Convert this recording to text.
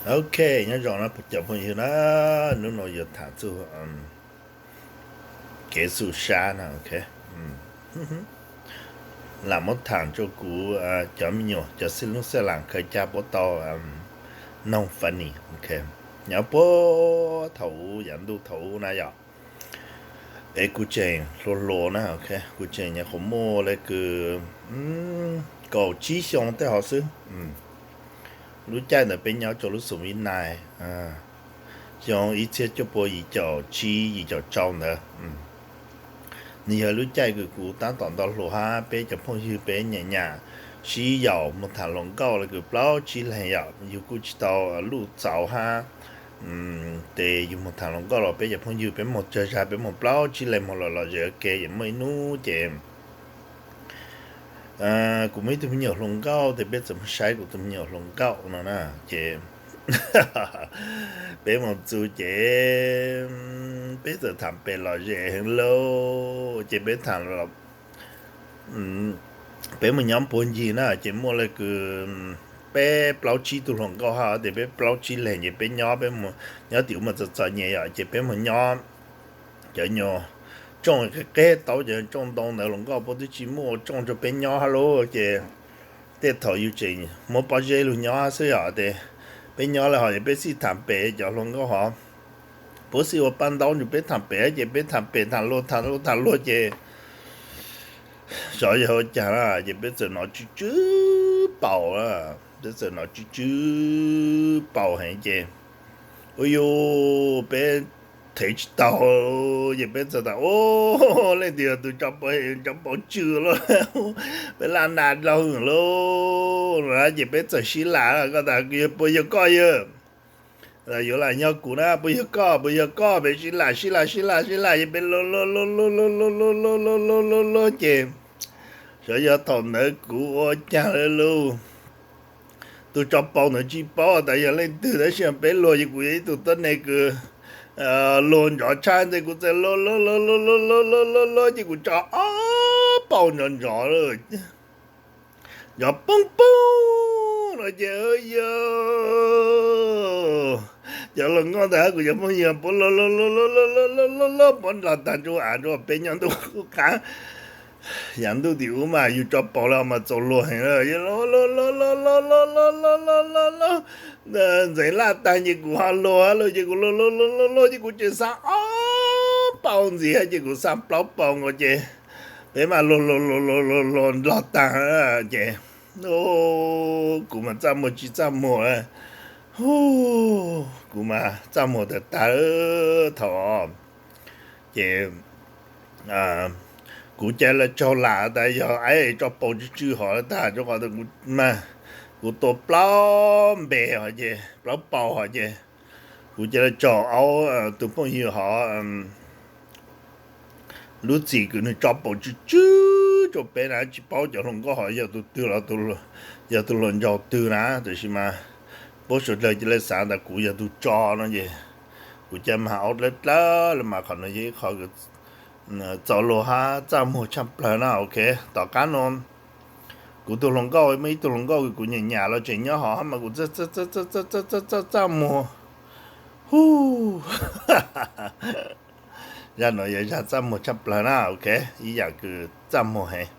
Ok, nyob zoo na cov phooj ywg na, hnub no yuav tham txog kev xu sab na, ok. Lam muab tham rau kuv cov me nyuam, cov xib lub xab lam khaws caj puab tau noog funny, ok. Nyob puag thaum ub, yav ntuj thaum ub na yom, es kuv tseem hluas hluas na, ok, kuv tseem nyuam qhuav muaj le kws kaum tsib xyoo tej hov xwb. Lub caij ntawd peb nyob rau lub xum Vib Nais, xyoo ib txhiab cuaj pua yim caum tsib yim caum rau ntawd. Nws yog lub caij kws kuv tab tom ntau hluas hab peb cov phooj ywg peb nyam nyam sib yaum moog tham hluas nkauj le kws plaub tsib leeg yom, yug kuj tsis tau luj txaus hab. Ces yug moog tham hluas nkauj los peb cov phooj ywg peb moog tsawg zag peb moog plaub tsib leeg moog los lom zem ua ke, ces muaj ib hnub ces kuv muaj ib tug me nyuam hluas nkauj, ces peb txawm moog saib kuv tus me nyuam hluas nkauj no na, ces peb moog txug ces peb txawm tham pem lom zem heev lauj, ces peb tham, peb moog nyob puag ncig na, ces muaj le kws peb plaub tsib tug hluas nkauj hab, ces peb plaub tsib leeg ces peb nyob, peb nyob tim ub mas txom txom nyem yom, ces peb moog nyob cov nyuag tsooj qeb qeb tau, cov tsooj ntoo ntawd hluas nkauj puab twb tsis muaj tsooj rau peb nyob hab lauj, ces tej thaum yug tseem muab pob zeb lug nyob xwb yom, ces peb nyob le hov ces peb xij tham pem, cov hluas nkauj hov puab xij ua paj ntaub nrug peb tham pem, ces peb tham pem tham luag tham luag tham luag ces xyov yog ua caag na, ces peb txawm nov tsw tsw paus, peb txawm nov tsw tsw paus heev ces, ua yus peb thev tsis taus, ces peb txawm tas, u, leej twg yog tus tso paus, tso paus tsw lauj, peb laj nas dlhau hwm lauj no, ces peb txawm sib lam, koj tas puas yog koj yawg? Yuav lam yog kuv na, puas yog koj, puas yog koj? Peb sib lam sib lam sib lam sib lam ces peb luag luag luag luag luag luag luag luag luag luag ces xyov yog thaum ntawd kuv ua caag lawm lauj, tus tso paus ntawd tsis paub tas yog leej twg, tab sis peb luag ces kuv yog ib tug tuab neeg kws luag nrov tshaj, ces kuv txawm luag luag luag luag luag luag luag luag luag ces kuv tso ob paus nrov nrov lawm, nrov poob poob no ces, yog cov hluas nkauj ntawd hab kuv cov phooj ywg puab luag luag luag luag luag luag luag luag puab nrog tag nrho av nrog peb nyob ntuj qub qab. Yav ntuj tim ub mas yus tso paus lawm mas txaus luag heev, luag luag luag luag luag luag luag luag luag luag luag, ntxeev laj tag ces kuv ho luag hab lauj, ces kuv luag luag luag luag luag ces kuv tseem xa ob paus ntxiv ces kuv xa plaub paus nkaus ces peb mas luag luag luag luag luag luag nrog tag ces, kuv mas txaj muag tsis txaj muag, kuv mas txaj muag tag tag thaum ces kuv ca le tsaug lam tas yog aib tso paus tsw tsw hov tag rau qhov kuv tua plaub npe hov ces, plaub paus hov ces, kuv ca le tsaug aub tus phooj ywg hov lub txim kws nws tso paus tsw tsw rau peb na, tsis paub cov hluas nkauj hov yog tus twg los, yog tus hluas nraug twg na, tab sis mas puab suav dlawg ca le xav tas kuv yog tus tso no ces kuv ca mag aub dlawb dlawb le mas qhov no yog ib qho txaus luag hab txaj muag tshaj plawg na, ok. Tom qab no kuv tus hluas nkauj, muaj ib tug hluas nkauj kws kuv nyam nyam los tseem nyob hov mas kuv txaj txaj muag, hu, zag no yog zag txaj muag tshaj plawg na, ok, ib yam kws txaj muag heev.